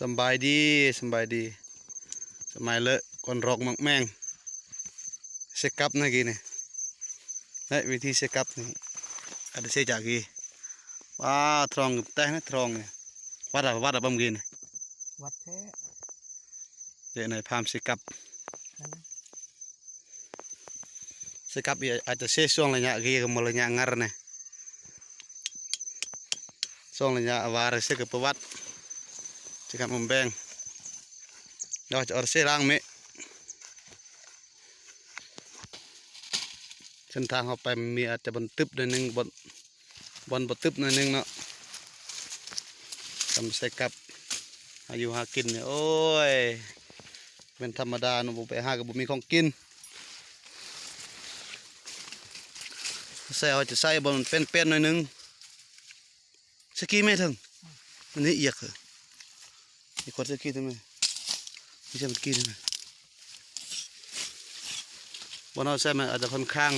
ສຳບາຍດີ ສຳບາຍດີ ສະໄໝເລີະ ກ່ອນຣອກໝາກແມງ ເຊກັບນະກີ້ນີ້ ເນາະ ວິທີເຊກັບນີ້ ອາດຈະເຊຈາກກີ້ ວ້າ ທອງແຕກນະ ທອງນີ້ ວັດອະ ວັດອະ ປຳກີ້ນີ້ ວັດແທ້ ເດ ໃນພາມເຊກັບ ເຊກັບອີກ ອາດຈະເຊຊ່ວງໄລຍະກີ້ ກໍໝົດໄລຍະງັດນີ້ ຊ່ວງໄລຍະວາເຊກັບປະຫວັດ ເຊກັບໝາກແມງ ດຽວຈະເອົາເຊລ້າງເມະ ເສັ້ນທາງເຮົາໄປມັນມີອາດຈະບ່ອນຕຶບໜ້ອຍໜຶ່ງ ບ່ອນ ບ່ອນບໍ່ຕຶບໜ້ອຍໜຶ່ງເນາະ ທຳໃສ່ກັບ ຫາຢູ່ຫາກິນນີ້ ໂອ້ຍ ແມ່ນທຳມະດາເນາະ ບໍ່ໄປຫາກໍບໍ່ມີຂອງກິນ ໃສ່ເອົາຈະໃສ່ບ່ອນມັນເປັນໆໜ້ອຍໜຶ່ງ ສະກີແມ່ເຖິງ ອັນນີ້ອຽກເອີ ນີ້ຂອດສະກີໄດ້ໄໝ ນີ້ໃສ່ມັນກີໄດ້ໄໝ ບ່ອນເຮົາໃສ່ມັນອາດຈະຄ່ອນຂ້າງ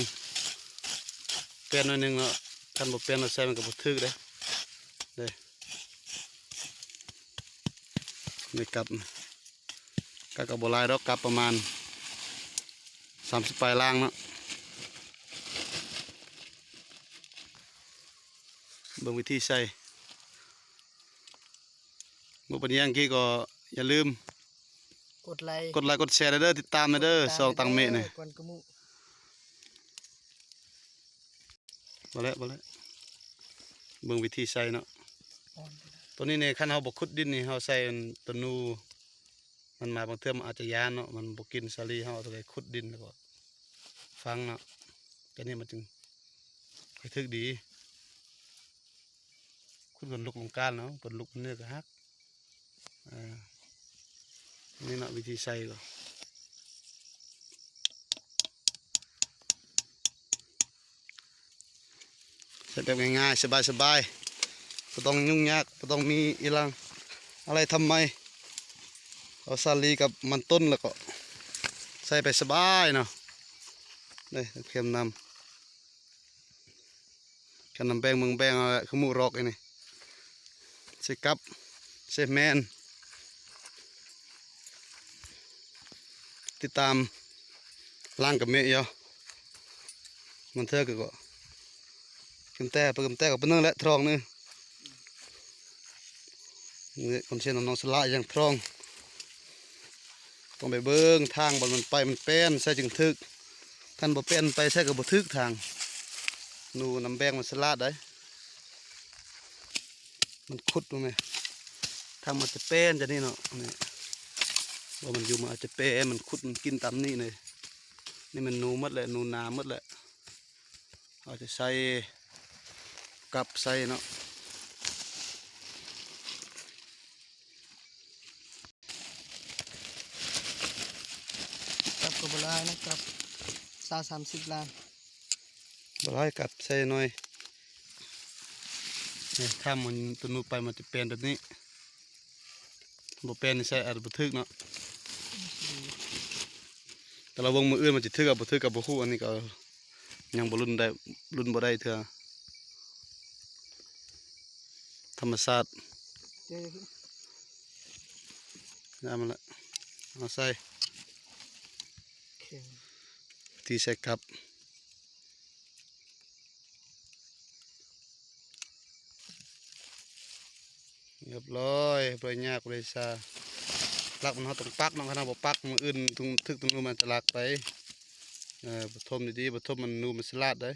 ເປັນໜ້ອຍໜຶ່ງເນາະ ຄັນບໍ່ເປັນເຮົາໃສ່ມັນກໍບໍ່ຖືກເດ້ ເດ້ ນີ້ກັບ ກໍ ກໍບໍ່ຫຼາຍດອກ ກັບປະມານສາມສິບປາຍລ້າງເນາະ ເບິ່ງວິທີໃສ່ ບໍ່ເປັນຫຍັງກີ້ກໍຢ່າລືມ ກົດໄລ ກົດໄລກົດແຊເດີ ຕິດຕາມເດີ ຊ່ອງຕັງເມະນີ້ ກ່ອນກະໝູ່ ບໍ່ແລ້ວ ບໍ່ແລ້ວ ເບິ່ງວິທີໃສ່ເນາະ ໂຕນີ້ນີ້ ຄັນເຮົາບໍ່ຂຸດດິນນີ້ ເຮົາໃສ່ອັນໂຕນູ ມັນມາບາງເທື່ອມັນອາດຈະຢ້ານເນາະ ມັນບໍ່ກິນສາລີ ເຮົາຕ້ອງໄດ້ຂຸດດິນ ແລ້ວກໍຝັງເນາະ ແຕ່ນີ້ມັນຈຶ່ງຄ່ອຍຖືກດີ ຂຸດກ່ອນລຸກລົງການເນາະ ກ່ອນລຸກເນື້ອກໍຫັກ ເອີ ນີ້ເນາະ ວິທີໃສ່ກໍ ໃສ່ແບບງ່າຍໆ ສະບາຍໆ ບໍ່ຕ້ອງຫຍຸ້ງຍາກ ບໍ່ຕ້ອງມີອີ່ຫຼັງ ອາໄລທຳໄມ ເອົາສາລີກັບມັນຕົ້ນ ແລ້ວກໍໃສ່ໄປສະບາຍເນາະ ເດ້ ເຄັມນ້ຳ ຄັນນ້ຳແບງເມືອງແບງເອົາແຫຼະ ຄືໝູ່ຣອກອັນນີ້ ເຊກັບ ເຊແມນ ຕິດຕາມລ້າງກະເມະຢູ່ ມັນເທື່ອກໍ ກຳແຕ່ ໄປກຳແຕ່ກໍປານນັ້ນແຫຼະ ທອງໜຶ່ງ ນີ້ຄົນເຊນຳນ້ອງສະຫຼະຢ່າງທອງ ຕ້ອງໄປເບິ່ງທາງບ່ອນມັນໄປ ມັນແປນໃສ່ຈຶ່ງຖືກ ຄັນບໍ່ແປນໄປໃສ່ກໍບໍ່ຖືກທາງ ໜູນ້ຳແບງມັນສະຫຼາດໃດ໋ ມັນຂຸດ ເບິ່ງແມະ ທາງມັນຈະແປນຈັ່ງນີ້ເນາະ ນີ້ ວ່າມັນຢູ່ ມັນອາດຈະແປນ ມັນຂຸດ ມັນກິນຕາມນີ້ເລີຍ ນີ້ແມ່ນໜູໝົດແຫຼະ ໜູນາໝົດແຫຼະ ເຮົາຈະໃສ່ກັບໃສ່ເນາະ ກັບກໍບໍ່ຫຼາຍນະ ກັບຊາວສາມສິບລ້ານ ບໍ່ຫຼາຍ ກັບໃສ່ໜ້ອຍ ນີ້ ຖ້າມັນຕົວນູໄປ ມັນຈະເປັນແບບນີ້ ບໍ່ເປັນໃສ່ອາດບໍ່ຖືກເນາະ ແຕ່ລະວົງມື້ອື່ນມັນຈະຖືກກັບບໍ່ຖືກກໍບໍ່ຮູ້ ອັນນີ້ກໍຍັງບໍ່ລຸ້ນໄດ້ ລຸ້ນບໍ່ໄດ້ເທື່ອ ທຳມະຊາດ ເຈົ້າ ໄດ້ມາລະ ເອົາໃສ່ ທີ່ໃສ່ກັບ ຮຽບຮ້ອຍ ບໍ່ໄດ້ຍາກ ບໍ່ໄດ້ຊາ ຫຼັກມັນເຮົາຕ້ອງປັກເນາະ ຄັນເຮົາບໍ່ປັກ ມື້ອື່ນຖືກຕົວນູມັນຈະລັກໄປ ເອີ ປະຖົມດີໆ ປະຖົມມັນ ໜູມັນສະຫຼາດໃດ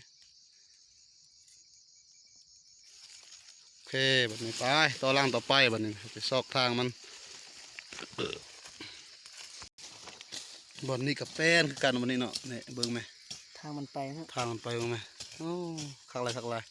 ໂອເຄ ບັດນີ້ໄປຕໍ່ຫຼັງຕໍ່ໄປ ບັດນີ້ໄປຊອກທາງມັນ ບ່ອນນີ້ກໍແປນຄືກັນ ບ່ອນນີ້ເນາະ ນີ້ເບິ່ງແມະ ທາງມັນໄປເນາະ ທາງມັນໄປເບິ່ງແມະ ໂອ້ ຄັກຫຼາຍ ຄັກຫຼາຍ